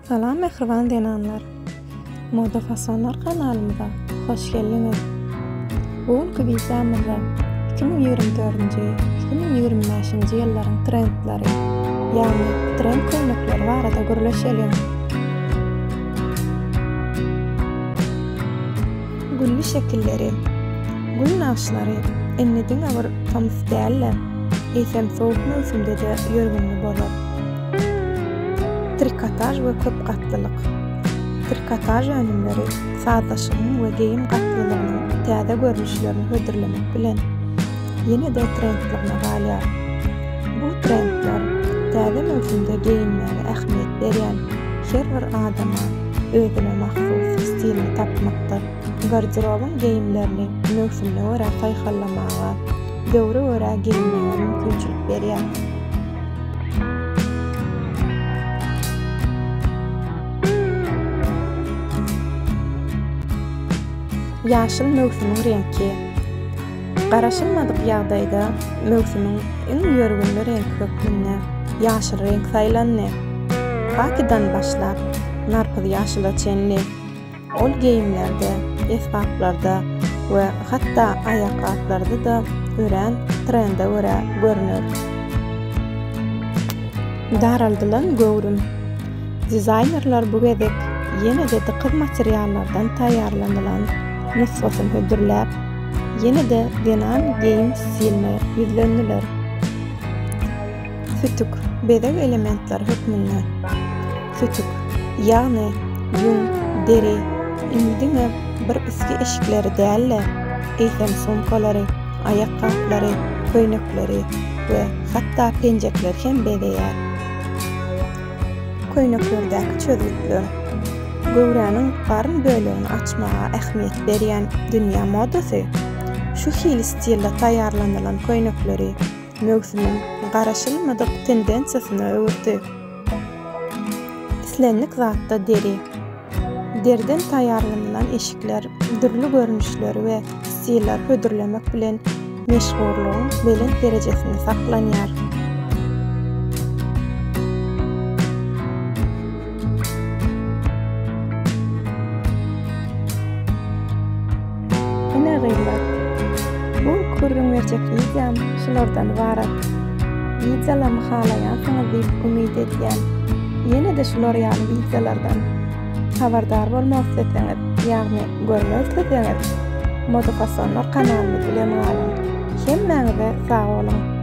Salam mähriban zenanlar! Moda fasonlar kanalymyza hoş geldiňiz! Bu günki wideomyzda 2024-nji, 2025-nji ýyllaryň trendleri, ýagny trend köýnekleri barada gürleşeliň. Gülli şekilleri, gül nagyşlary indi diňe bir tomus däl-de, eýsem sowuk möwsümde-de ýörgünli bolar. Trikotaž we köp gatlylyk. Trikotaž önümleri sazlaşygyň we geýim gatlylygynyň täze görnüşlerini hödürlemek bilen, ýene-de trendligine galýar. Bu trendler täze möwsümde geýinmäge ähmiýet berýän her bir adama özüne mahsus stilini tapmakda, garderobyň geýimlerini möwsümine görä saýhallamaga, döwre görä geýinmäge mümkinçilik berýär. Ýaşyl möwsümiň reňki. Garaşylmadyk ýagdaýda möwsümiň iň ýörgünli reňki hökmünde ýaşyl reňk saýlandy. Hakidan başlap, narpyz ýaşyla çenli. Ol geýimlerde, esbaplarda we hatda aýakgaplarda-da örän trende görä görner. Daraldylan göwrüm. Dizaýnerler bu gezek ýene-de dykyz materiallardan taýýarlanylan nusgasyny hödürläp, ýene-de zenan geýim stiline ýüzlendiler. Sütük, bezeg elementleri hökmünde. Sütük, ýagny ýüň, deri indi diňe bir üstki eşikleri däl-de, eýsem sumkalary, aýakgaplary, köýnekleri we hatda penjekleri hem bezeýär. Köýneklerdäki çözgütler. Göwräniň garyn bölegini açmaga ähmiýet berýän dünýä modasy şu hili stilde taýýarlanylan köýnekleri möwsümiň garaşylmadyk tendensiýasyna öwürdi. Islendik zatda deri. Deriden taýýarlanylan eşikler dürli görnüşleri we stilleri hödürlemek bilen meşhurlygyň belent derejesinde saklanýar. Ine gyzlar, bu günki gürrüň berjek wideom şulardan ybarat. Wideolarymy halaýansyňyz diýip umyt edýän. Ýene-de şular ýaly wideolardan habardar bolmak isleseňiz, ýagny görmek isleseňiz, Modafasonlar kanalymyz bilen galyň. Hemmäňize sag boluň!